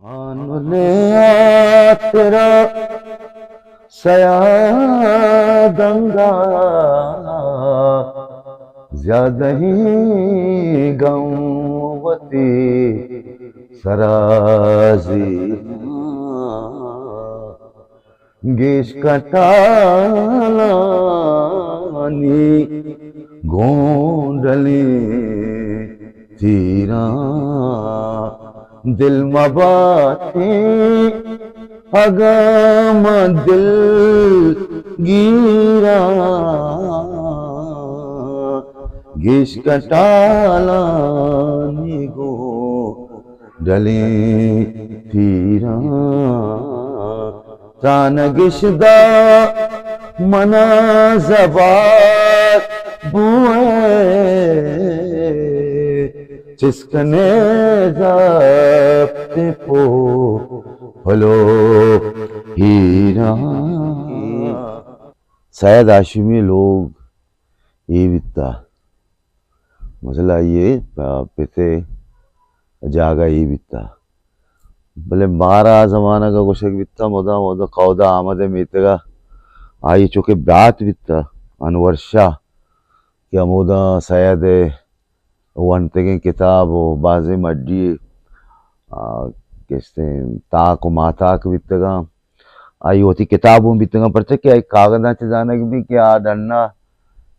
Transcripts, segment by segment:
آننے ہاترا سیاد انگا زیادہ ہی گم وتی سرازی گیش کٹالانی گونڈلیں تیراں دل مباتیں اگاں من دل گیراں گیش کٹالانی گوں ڈلیں تیراں تانگش دا منا زبار بوئے چسکنے زبت پو پھلو ہیراں۔ سید ہاشمی لوگ اے بیتا، مثلا یہ پتے جاگہ اے بیتا، بلے مارا زمانگ ء گوشگ بیتا مدام اودا قودا آمد ء میتگ ء آئی چوکہ برات بیتا انور شاہ کہ ہمودا سید ء ونتگیں کتاب و بازیں مڈی ء، آ، کستیں تاک و ماتاک بیتگاں۔ آئی وتی کتاب اوں بیتگاں، پرچہ کہ آئی کاغداں چہ زانگ بی کہ آ ڈنا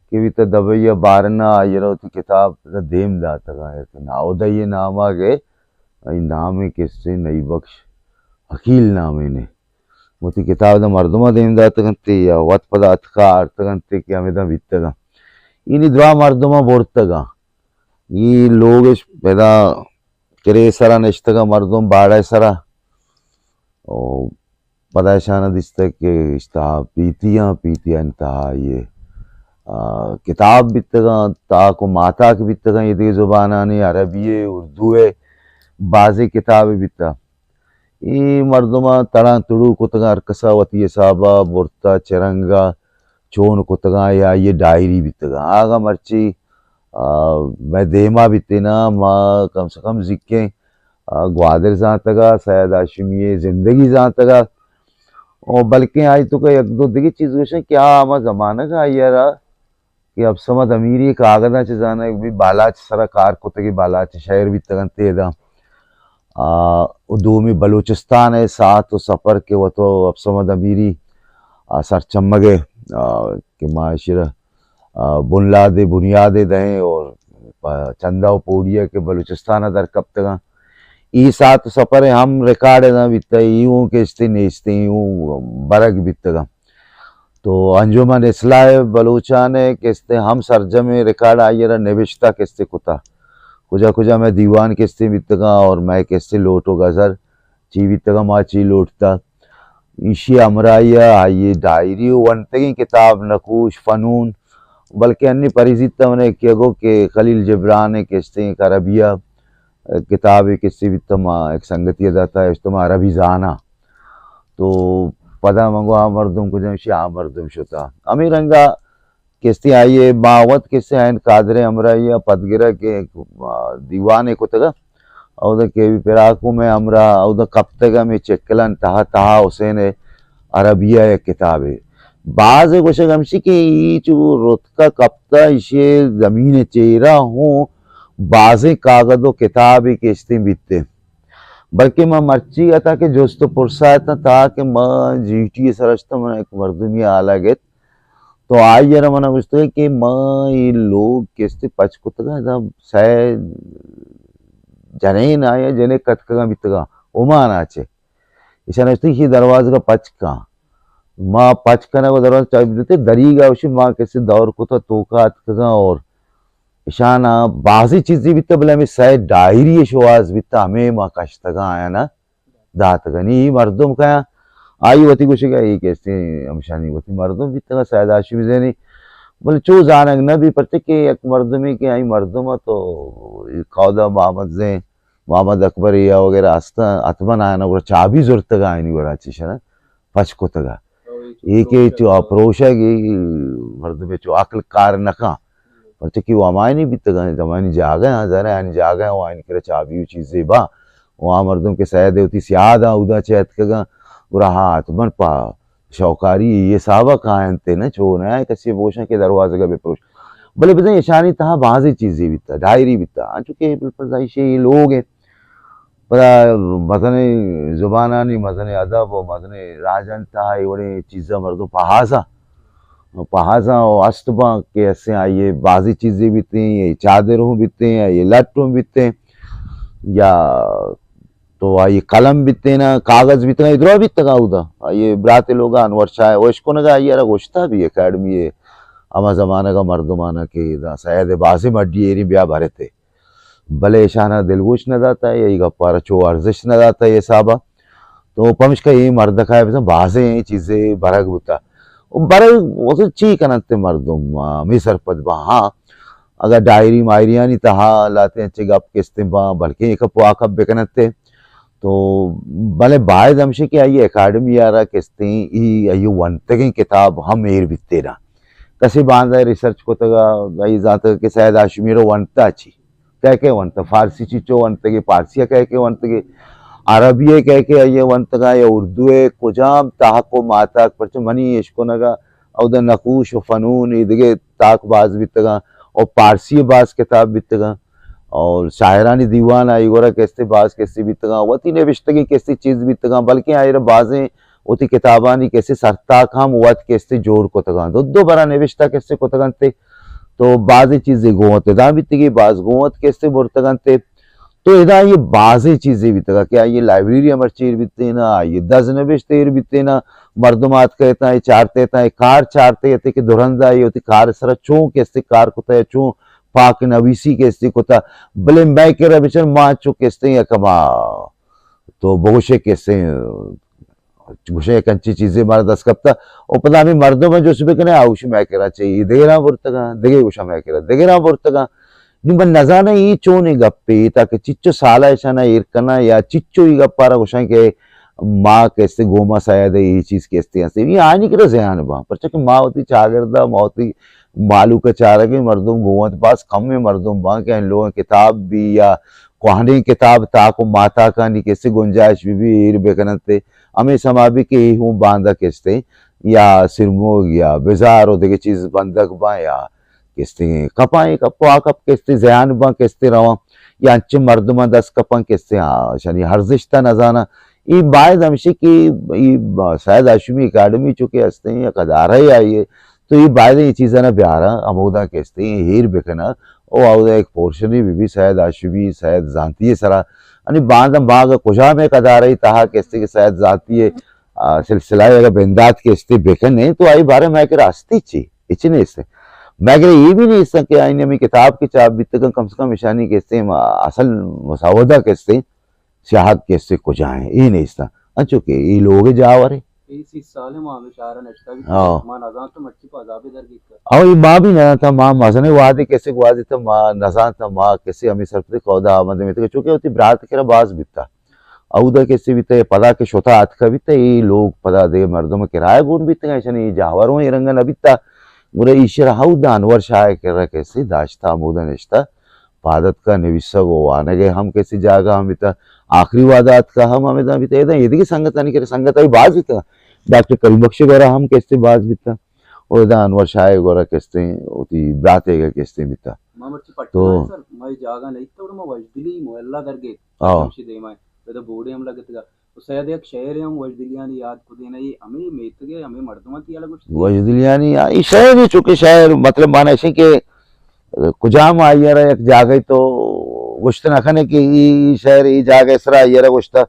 کہ بیتہ دبئی ء بارنا آئی را وتی کتاب دیم داتگاں۔ یک ناودئی نام ء گئے، آئی نام کستیں نئی بخش حقیل نامے نے۔ وتی کتاب دا مردماں دیم داتگ انت یا وت پدا اتکا آرتگ انت کہ ہمیداں بیتگاں۔ اینی دراہ مردماں برتگاں۔ ای لوگش پدا کرے سرا نشتگاں مردم باڑہ سرا۔ او پدا اشانا دیستگ کہ اشتہا پیتیاں، پیتیانی تہا یہ، آ، کتاب بیتگاں، تاک و ماتاک بیتگاں، یہ دیگہ زبانانی عربی، اردو، بازیں کتاب بیتہ۔ اے مردماں تڑاں تڑو کتگاں، ہر کسا وتی حسابا برتا، چہ رنگا چون کتگاں یا یہ ڈائری بیتگاں۔ آگا مرچی، آ، مئے دیما بیتینا، ما کم سے کم زیکیں، آ، گوادر زانتگا، سید ہاشمی زندگی زانتگا، او بلکیں آئی تو کہ یک دو دگہ چیز گوشن کہ آ ہما زمانگ آئی را کہ عبدالصمد امیری کاغذاں چہ زانگ بی بالاچ سرا کار کتگی، بالاچ شاعر بیتگ انت ادا۔ آ، و دومی بلوچستان ء ساعت و سفر کہ وتو عبدالصمد امیری، آ، سرچمگ ء، آ، کہ ما اشرا، آ، بنلاد بنیاد دہیں اور پہ چندہ و پوڑی ء کہ بلوچستان ء در کپتگاں۔ ای ساعت و سفر ہم ریکارڈ نہ بیتہ، ای اوں کہ استے نیستے، ای اوں برگ بیتگاں۔ تو انجمن اصلاح بلوچان ء کستے ہم سرجمیں ریکارڈ آئی را نبشتہ کستے کتا، کجا کجا مئے دیوان کستے بیتگاں اور مئے کستے لوٹ و گزر چی بیتگاں، ما چی لوٹتا، ایشی ہمراہی ء آئی ڈائری و ونتگیں کتاب نقوش فنون، بلکہ انی پریزیت من کہ گو کہ خلیل جبران کستے عربیہ کتابے کستے بیتہ، ما یک سنگتی داتا، اشتما عربی زانا۔ تو پدا من گو آ مردم کجا؟ اشی آ مردم شتا۔ ہمیں رنگا کستے آئیے ما وت کستے آئین قادر ہمراہی ء پدگرہ کہ دیوانے کتگا، اودا کہ بھی پراکو میں ہمراہ اودا کپتگا میں چکلن تہا تہا حسین عربیہ یک کتابے۔ باز گوشگ ہمشی کہ ای چو رتکا کپتا، ایشی زمین چیرا ہوں بازیں کاغذ و کتابے کشتیں بیتے۔ بلکہ من مرچی اتاں کہ جست و پرسا اتاں، تا کہ من جی ٹی ء سرا شتاں، من یک مردمی حالا گت، تو آئی ء را من گوشتگ کہ من اے لوگ کستے پچ کتگاں، ادا سئے جنین آیا جنک اتکگاں بیتگاں عمان ء چہ۔ ایشاں نوشتگ کہ دروازگ ء پچ کن۔ ما پچ کنگ ء دروازگ چابی دیتے، دریگ ء اوشی ما کسے دور کتا توکا اتکگاں اور اشان ء بازیں چیزے بیتہ، بلے ہمے سئے ڈائری ء شوہاز بیتہ، ہمے ما کشتگاں آیان ء داتگ۔ نی اے مردم کایاں، آئی وتی گوشگ ء اے کہ استیں ہمشانی وتی مردم بیتگ، سید ہاشمی زینی، بلے چو زانگ نہ بی، پرچہ کہ یک مردمے کہ آئی مردم ء تو اے قودا محمد زین، محمد اکبر یا وغیرہ ہستاں، حتماً آیان ء گڑا چابی زرتگ، آیانی گورا چیشن ء پچ کتگ۔ اے کہ چو آ پروشگ، اے مردمے چو عقل کار نہ کن، پرچہ کہ وہ ہمایانی بیتگ انت، ہمایانی جاگہ آں، زانئے آیانی جاگہ آں، آیانی کرا چابی و چیزے با، و آ مردم کہ سید ءِ وتی سیاد آں اودا چہ اتکگاں، گڑا ہاں حتماً پہ شوکاری اے حساب ءَ کاینت نا، چو نہ کسی بوشاں کہ دروازگ ءَ بہ پروش۔ بلے بزاں ایشانی تہا بازیں چیزے بیتا، ڈائری بیتا، انچو کہ بالفرض ایشی لوگ انت، پدا مزنیں زبانانی، مزنیں ادب و مزنیں راجانی تہا اے وڑیں چیزاں مردم پہازاں، پہازاں و است باں کہ اسیں آئی ءِ بازیں چیزے بیتیں، اے چادر ہوں بیتیں، اے لٹ ہوں بیتیں، یا تو آئی قلم بیتیں نا، کاغذ بیتگاں، اے درا بیتگاں اودا۔ آئی برات لوگا انور شاہ ءِ اشکنگا آئی ءَ را گوشتا بھی اکیڈمی ءِ ہما زمانگ ءِ مردمانا کہ دا سید ءِ بازیں مڈی ایریں بیا بھرتے۔ بلے ایشانا دلگوش نہ داتا، اے گپا را چو ارزش نہ داتا اے حسابا۔ تو پمشکا اے مردکا بزاں بازیں چیزے برگ بوتا۔ و برگ وت چی کننت مردم، آ، ہمے سرپد با۔ ہاں، اگاں ڈائری مائریانی تہا لہتیں انچیں گپ کستیں باں، بلکیں یک پواکپ بکننت۔ تو بلے باید ہمشی کہ آئی اکیڈمی ءَ را کستیں ای آئی ونتگیں کتاب ہم ایر بیتیں نا۔ کسے باندا ریسرچ کتگا، آئی زانتگ کہ سید ہاشمی ءَ را ونتا چی؟ کئے کئے ونتا؟ فارسی چیچو ونتگے، پارسی ءَ کئے کئے ونتگے، عربی ءَ کئے کئے آئی ونتگا یا اردو ءَ، کجام تاک و ماتاک؟ پرچہ منی اشکنگا اودا نقوش و فنون، اے دگہ تاک باز بیتگاں، و پارسی ءَ باز کتاب بیتگاں، و شاعرانی دیوان آئی گورا کستے باز کستے بیتگاں، وتی نبشتگیں کستے چیز بیتگاں، بلکیں آئی را بازیں وتی کتابانی کستے سرتاک ہم وت کستے جوڑ کتگاں۔ دو دو برا نبشتہ کستے کتگنتے، تو بازیں چیزے گوں وت ادا بیتگی، باز گوں وت کستے برتگنتے۔ تو ادا یہ بازیں چیزے بیتگا کہ آئی لائبریری ہم چیر بیتینا، آئی دز نبشت ایر بیتینا، مردم آتکا اتاں، اے چارتے اتاں، اے کار چارتے اتیں کہ درندا اے وتی کار سرا چون کستے کار کتا یا چون پاک نویسی کستے کتا، بلے مئے کرا بچن ما چو کستے یا کما تو بگوشے کستے گوشے یک انچیں چیزے مارا دست کپتا۔ و پدا ہمیں مردم جست بکنے، آ گوشی مئے کرا چہ اے دگراں برتگاں، دگے گوشا مئے کرا دگراں برتگاں۔ نی من نزاناں اے چونیں گپے، تاکہ چچو سالا اشانا ایر کناں یا چچو اے گپارا گوشاں کہ ما کستے گوما سید اے چیز کستے ہستے۔ اے آنی کرا زیان باں، پرچہ کہ ما وتی چاگردا، ما وتی مالوک چارگیں مردم گوں وت باز کمیں مردم باں کہ ان لوگاں کتاب بھی یا کوہنیں کتاب تاک و ماتاکانی کستے گنجائش بھی بھی ایر بکننتے۔ ہمیں سما بھی کہ اے ہوں باندا کستے یا سرموگ یا بزار و دگہ چیز بندگ باں یا کستیں کپاں، اے کپ و آ کپ کستیں زیان باں، کستیں رواں، یا انچیں مردماں دست کپاں، کستیں آ، اشانی ارزشت ءَ نزاناں۔ اے باید ہمشی کہ اے سید ہاشمی اکیڈمی چونکہ ہستیں یک ادارہ آئی ہے، تو اے باید اے چیزاں بیاراں، ہمودا کستیں ایر بکناں، او اودا ایک پورشنی بہ بی سید ہاشمی، سید زانتی سرا۔ انی باندا باغ کجام ایک ادارہ تہا کستیں کہ سید زانتی آ، سلسلہ اگہ بندات کستے بکنے تو آئی بارے مئے کرا ہستی چی؟ ہچ نیست۔ مئے کرا اے بھی نیست کہ آئی ہمیں کتاب کہ چاپ بیتگن، کم سے کم اشانی کستے ما اصل مسودہ کستے، سیاحت کستے کجا ہیں، اے نیست۔ انچو کہ اے لوگ جاور ہے۔ اے سی سال ما ہمیں شہر نشتہ بھی ہاں۔ ما نزان تو مرچی پہ عذاب درگیت۔ او اے ما بھی نزانتا، ما مزنے وعدے کسے گوازی تا، ما نزانتا، ما کسے ہمیں سرپدے کودا آمد میں تو، چونکہ وتی برات کرا باز بیتا۔ اودا کسے بیتا، پدا کہ شتا اتکا بیتا، اے لوگ پدا دگہ مردم کرایہ گون بیتگا، ایشانی اے جاور ہوں اے رنگا نہ بیتا۔ گڑا ایشرا اودا انور شاہ کرا کسے داشتا، ہمودا نشتا، پاد اتکا نویسگ و وانگ ہم کسے جاگہ ہم بیتا، آخری وعدہ اتکا ہم ہمدا بیتا۔ ادا اے دگہ سنگتانی کرا، سنگت آئی باز بیتا، ڈاکٹر کریم بخش گورا ہم کسے باز بیتا، و ادا انور شاہ گورا کسے، وتی براتے گا کسے بیتا۔ ما مرچی پٹنہ تو سر، ما اے جاگہ نہیں تو ما وجدلی محلہ درگے۔ ہاں۔ ہمشی دیما ادا بورڈے ہم لگتگا۔ و سید یک شعرے ہم وجدلیانی یاد کو دینا، اے ہمیں میتگے، ہمیں مردماں تیالا گوشت۔ وجدلیانی، آ، اے شعر ہے، چونکہ شعر، مطلب، معنی ایشی کہ کجام آئی را یک جاگہ تو گوشت نہ کنے کہ اے شعر اے جاگہ سرا آئی را گوشتا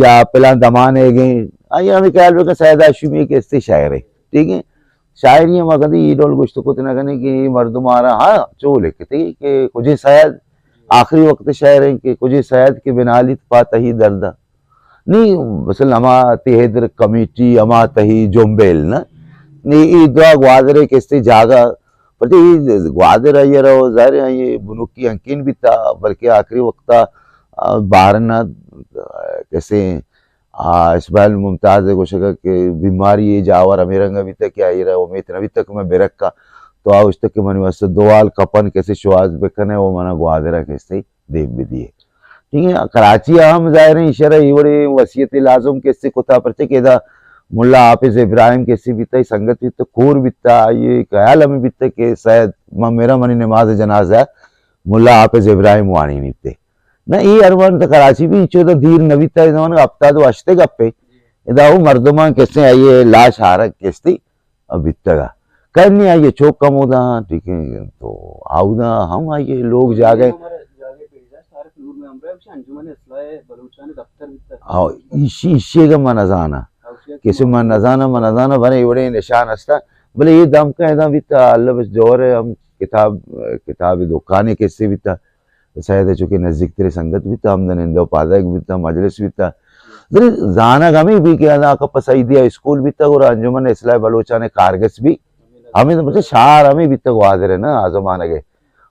یا پلان دمان ہے گئے۔ آئی ہمیں خیال بکن سید ہاشمی کہ استے شاعر ہے، ٹھیک ہے؟ شاعری ہم کدی اے ڈول گوشت کت نہ کنے کہ اے مردم آرا، ہاں، چو لکھتے کہ کجے سید، آخری وقت شعر ہیں کہ کجے سید کے بنالیت پا تہی درد۔ نی، مثلاً ہما تہدر کمیٹی، ہما تہی جنبیل نا۔ نی، اے دعا گوادر ہے کہ استے جاگہ، پرچہ اے گوادر آئی را ظاہر ہے، اے بنکی انکین بیتا، بلکہ آخری وقتا، آ، بارنا، آ، کسے آ، اسماعیل ممتاز ء گوشگ ء کہ بیماری ء جاور ہمے رنگ ء بیتگ کہ آئی ء را امیت نہ بیتگ کہ من برکاں، تو آ گوشتگ کہ منی واستہ دو ہال کپن کسے شوہاز بکن ئے و منا گوادر ء کسے دیم بدیئے۔ ٹھیک ہے، کراچی ءَ ہم ظاہر ہے ایشرا اے وڑیں وصیت لازم کسے کتا، پرچہ کہ ادا ملا حافظ ابراہیم کسے بیتا، اے سنگت بیتا، کور بیتا، آئی خیال ہمیں بیتا کہ سید ما میرا منی نماز جنازہ ملا حافظ ابراہیم وانینیت۔ نہ، اے ارمان تو کراچی بھی چودا دیر نہ بیتا، اے زمانگ ہفتاد و ہشت ءِ گپے۔ ادا او مردماں کسے آئی لاش آرگ کسے بیتگا۔ کرنی آئی چوک کمودا، ٹھیک ہے، تو آودا ہم آئی لوگ جاگے۔ ہاں، ایشی، ایشی گا من نزانا۔ کسے من نزانا، من نزانا، بلے اے وڑیں نشان ہستا۔ بلے اے دمکا ادا بیتا، اللہ بس جوہر ہم کتاب، کتاب دکانے کسے بیتا۔ سید چونکہ نزیک تریں سنگت بیتا، ہمدا نندگ و پادگ بیتا، مجلس بیتا۔ زری زانگ ہمیں بی کہ ادا کپ سعیدیہ اسکول بیتا، اور انجمن اصلاح بلوچان کارگس بھی۔ ہمیں تو مطلب شہر ہمیں بیتا گوادر ہے نا، آ زمانگ ہے۔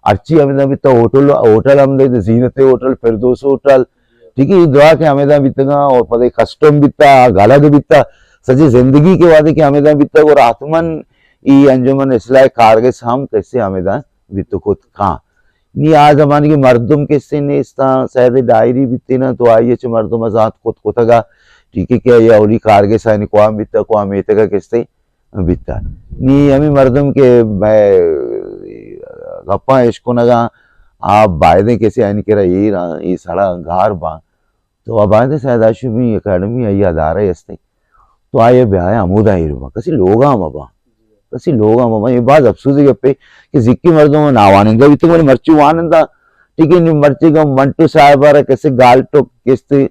ہرچی ہمیں بیتا ہوٹل، ہوٹل ہم دے زینت ہوٹل، فردوس ہوٹل، ٹھیک ہے، اے دعا کہ ہمیں بیتگا اور پدے کسٹم بیتا، گلگ بیتا، سجے زندگی کے وعدے کہ ہمیں بیتا اور آتمن ای انجمن اصلاح کارگس ہم کسے ہمیں بیت کت کاں۔ نی آ زمانگی مردم کسے نیستاں، سید ڈائری بیتینا تو آئی چہ مردم زانت کت کتگا، ٹھیک ہے، کہ آئی اولی کارگس آنی قوام بیتا، قوام ایتگا کسے بیتا۔ نی ہمیں مردم کہ میں گپاں اشکنگا، آ بایدیں کسے آنی کرا ایر آں، اے سڑا گار باں۔ تو اباندے سید ہاشمی اکیڈمی آئی ادارہ ہستے، تو آئی بیائے ہمودا ایر باں، کسی لوگا مباں، کسی لوگا مباں۔ یہ باز افسوس گپے کہ زکی مردم ناوانندہ بیتگ، ولی مرچی وانندہ، ٹھیک ہے، نی مرچی گم منٹو صاحب آرا کسے گال ٹوک کستے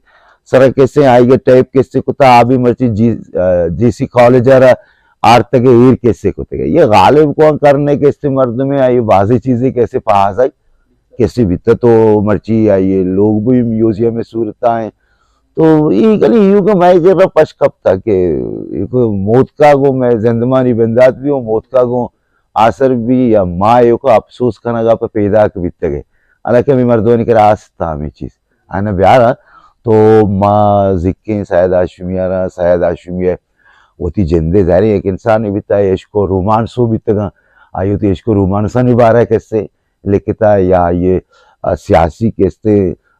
سرا کسے آئی گے ٹیپ کسے کتا، آبی مرچی جی، آ، جی سی کالج آرا آرتگے ایر کسے کتگے۔ یہ غالب کون کرنے کسے مردمے آئی بازی چیزیں کسے پہازائی کسے بیتا تو مرچی آئی لوگ بھی میوزیم صورت آئیں۔ تو ای گلی یو کہ میں جرا پش کپتا کہ ایک موتکا گو میں زندمانی بندات بھی ہوں، موتکا گو آسر بھی یا ما ایوکا افسوس کنگا پہ پیداک بیتگے۔ حالانکہ ہمیں مردمانی کرا آستا ہمیں چیز۔ آنا بیارا تو ما زکیں سید ہاشمی آرا، سید ہاشمی ہے وتی جندے ظاہر ہے ایک انسان بیتا، عشق و رومانسو بیتگا، آئی وتی عشق و رومانسانی بارہ کسے لکھتا یا یہ، آ، سیاسی کستے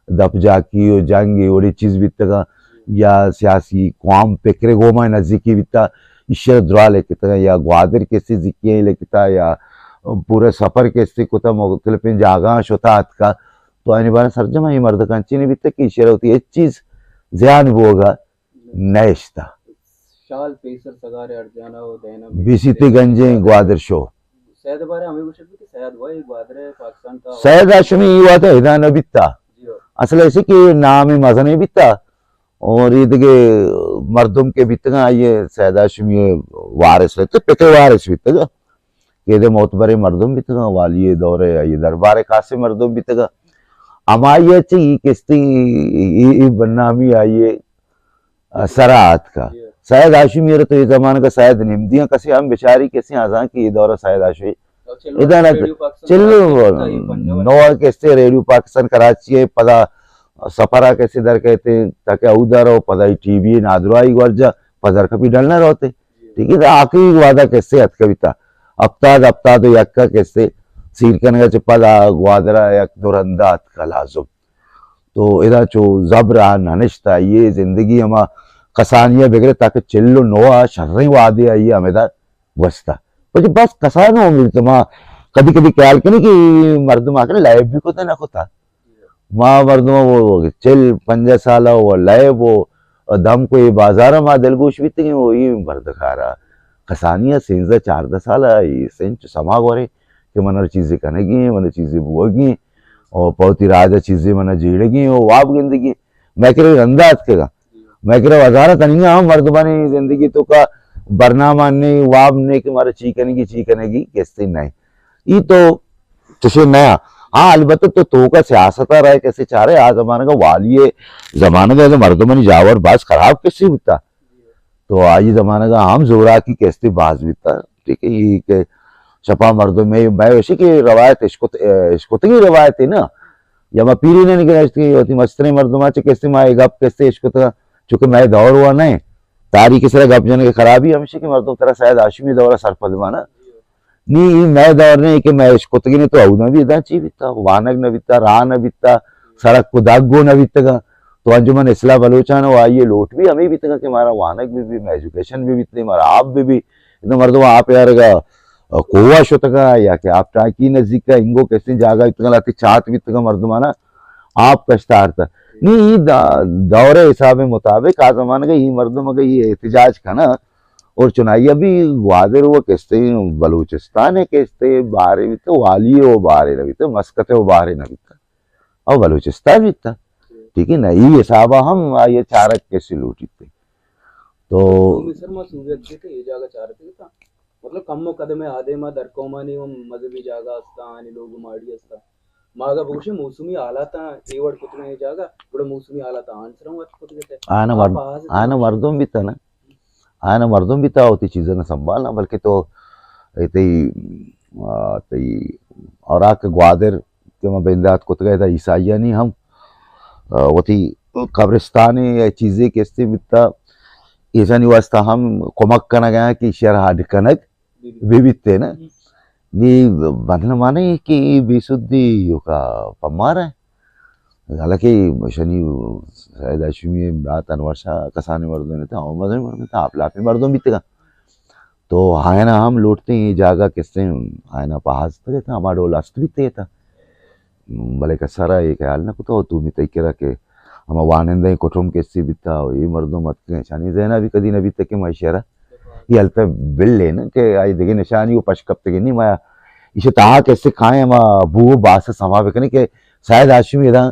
دپ جاکی و جنگ وڑی چیز بیتگا یا سیاسی قوام فکر گوما نزدیکی بیتا، ایشی درا لکھتا یا گوادر کستے زکی لکھتا یا پورا سفر کستے کتا مختلفیں جاگاں شتا اتکا، تو آنی بارہ سرجم یہ مرد کنچی نہیں بیتا کہ ایشی ہوتی ایک چیز زیان بوگا نہ اشتا۔ شال پیسر سگارے ارجانا و دینا بیسیتی گنجیں گوادر شو۔ سید بارے ہمیں گوشت کہ سید وای گوادر پاکستان تا۔ سید ہاشمی ای وعدہ ادا نہ بیتا۔ جی ہو۔ اصل ایسے کہ نام مزنے بیتا اور یہ دیگه مردم کے بیتگا یہ سید ہاشمی وارث رہتے، پتے وارث بیتگا۔ کہ دے معتبر مردم بیتگا، والی دور یہ دربار خاص مردم بیتگا۔ ہمائی چی کستی ای، ای بنامی آئیے سرا آتکا۔ سید ہاشمی ءَ تو اے زمانگ ءَ سید نمدیاں کسے ہم بچاری کسے آزاں کہ اے دور ءَ سید ہاشمی ادا نہ چلو نو کسے ریڈیو پاکستان کراچی ءَ پدا سفر ءَ کسے در کئیت تاکہ اودا رو پدا ای ٹی وی نادراہی گورجا پدا در کپی ڈلنا روتے۔ ٹھیک ہے، آخری وعدہ کسے اتکا بیتا ہفتاد، ہفتاد و یک ءَ کسے سیر کنگا چہ پدا گوادر ءَ یک دو رندا اتکا لازم۔ تو ادا چو زبر آ ننشتا، یہ زندگی ہما کسانی ءَ بگرے تاکہ چل و نو ءَ شریں وعدے آئی ہمدا گوستا۔ پچے بس کسانو ہم تو ما کدی کدی خیال کنی کہ مردم آکنے لائب بھی کتا نہ کتا۔ ما مردم وہ چل پنجاہ سال وہ لائب وہ دم کو یہ بازار ما دلگوش بیتگیں وہ یہ مردکارا کسانی ءَ سینزدہ چاردہ سال ءَ سنچ سما گورے کہ من چیزے کنگی، من چیزے بوگی، اور پہ وتی راج ءَ چیزے من جیڑگی و واب گندگی۔ مئے کرا رندا اتکگا۔ مئے کرا وزارت انگا ہم مردمانی زندگی توکا برنامہ نے، واب نے کہ مارا چی کنگی، چی کنگی، کسے نہیں۔ ای تو چشے نیا۔ ہاں، البتہ تو توکا سیاست ءَ رائے کسے چارے، آ زمانگا والی زمانگا مردمانی جاور باز خراب کسے بوتا۔ تو آئی زمانگا ہم زوراکی کستے باز بیتا۔ ٹھیک ہے، یہ کہ شپا مردم میں، میں وشی کہ روایت اشکت، اشکتگی روایت ہے نا، یا ما پیری نے نگرشتگی ہوتی مستریں مردم آ چہ کستے ما یہ گپ کستے اشکتگا، چونکہ میں دور ہوا نہیں، تاریخ سرا گپ جنے کے خرابی ہمشی کہ مردم ترا سید ہاشمی دورا سرپد مانا۔ نی، اے مئے دور نے کہ مئے اشکتگی نے تو اودا بھی ادا چی بیتا، وانگ نہ بیتا، راہ نہ بیتا، سڑک و دگ و نہ بیتگاں۔ تو انجمن اصلاح بلوچان و آئی لوٹ بھی ہمیں بیتگاں کہ مارا وانگ بھی بھی، ایجوکیشن بھی بیتگاں، مارا آپ بھی بھی۔ اتنا مردم آپ یارگا کوہ شتگاں یا کہ آپ ٹانکی نزدیک انگو کسیں جاگہ بیتگاں، لاتی چات بیتگاں مردمانا آپ کشت آرتا۔ نی ای دا-، دور حساب مطابق آ زمانگا ای مردم اگا ای احتجاج کنا اور چنائی ابھی گوادر و کستے بلوچستان ہے کستے بارے بیتا، والی و بارے نہ بیتا، مسکت و بارے نہ بیتا۔ او بلوچستان بیتا۔ ٹھیک ہے نا، ای حسابا ہم آئی چارگ کسے لوٹیتے۔ تو مصر ما سوریت کے کہ یہ جگہ چارتے تھا۔ مطلب کم و قدم آدے ما در قومانی و مذہبی جاگہ استا، آنی لوگ ماڑی استا۔ ما اگہ بگوشیں موسمی حالاتاں اے وڑ کتگاں اے جاگہ، گڑا موسمی حالاتاں آنسراں وت کتگ ات۔ آنا آپ مر-، آہاز آنا مردم بیتا نا۔ آنا مردم بیتا وتی چیزاں سنبھالنا، بلکہ تو اے تئی، آ، تئی اوراق گوادر کہ ما بندات کتگ ات عیسائیانی ہم، آ، وتی قبرستانے یا چیزے کہ استے بیتا، ایشانی واسطہ ہم کمک کنگ ء کہ شہر ہڈ کنگ بہ بیت ء نا۔ نی بدل مانے کہ اے بے سدی یوکا پمار ء۔ حالانکہ شنی سید ہاشمی ء برات انور شاہ کسانیں مردم نہ تھا، احمد مردم تھا، آپ لاپی مردم بیتگا۔ تو آیانا ہم لوٹتے اے جاگہ کسے آیانا پہاز تھا، ہما ڈول است بیتے تھا۔ بلے کسا را اے خیال نہ کتو، تو می تئی کرا کہ ہما وانندہ کٹم کسے بیتا، اے مردم اتکے، شانی ذہنا بھی کدی نہ بیتا کہ ما شہرا یہ التا بل لینا کہ آئی دیگه نشانی و پش کپتگی نہیں، ما ایشی تہا کسے کائیں، ما بو باس سما بکنے کہ سید ہاشمی ادا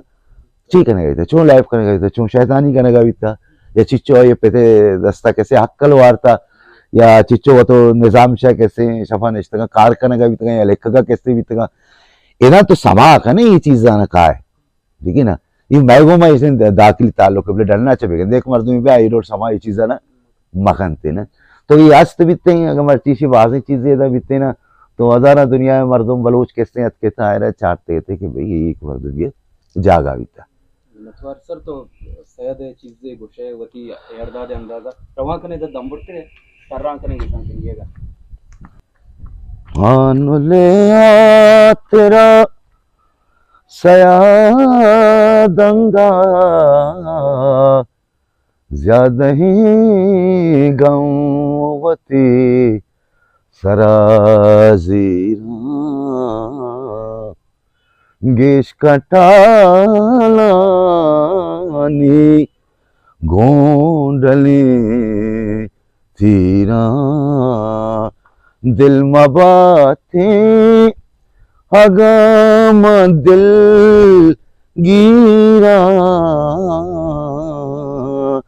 چی کنگا بیتا، چون لائف کنگا بیتا، چون شیطانی کنگا بیتا، یا چچو آئی پتے دستا کسے حقل وارتا، یا چچو و تو نظام شاہ کسے شفا نشتگا کار کنگا بیتگا، یا لکھگا کسے بیتگا۔ ادا تو سما کنے یہ چیزانا کائے۔ دیکھیں نا، یہ مئے گوما ایسے داخلی تعلق ہے، بلے ڈرنا چاہیے۔ دیکھ مردمی بیا یہ ڈول سما یہ چیزانا مکنتے نا۔ تو یہ است بیتے ہیں، اگر مرچی شی بازیں چیزیں ادا بیتے نا، تو ہزاراں دنیا میں مردم بلوچ کسے اتکے تھا، آئرا چارتے تھے کہ بھئی یہ ایک مردم یہ جاگا بیتا۔ نتوار سر تو سید چیزیں گوشے وتی اعداد اندازہ رواں کنے دا دمبڑتے سراں کنے گشان کنے گا۔ ہان لے آ تیرا سیاد انگا زیادہ ہی گم وتی سرا زیراں۔ گیش کٹالانی گونڈلیں تیراں دل مباتیں اگاں من دل گیراں۔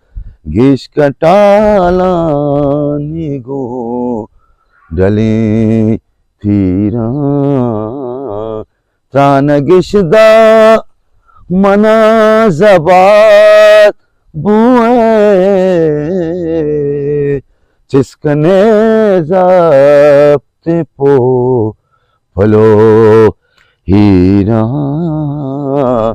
گیش کٹالانی گونڈلیں تیراں ترانگش دا منا زبات بوئے، چسکنے زبط پو پلو ہیراں۔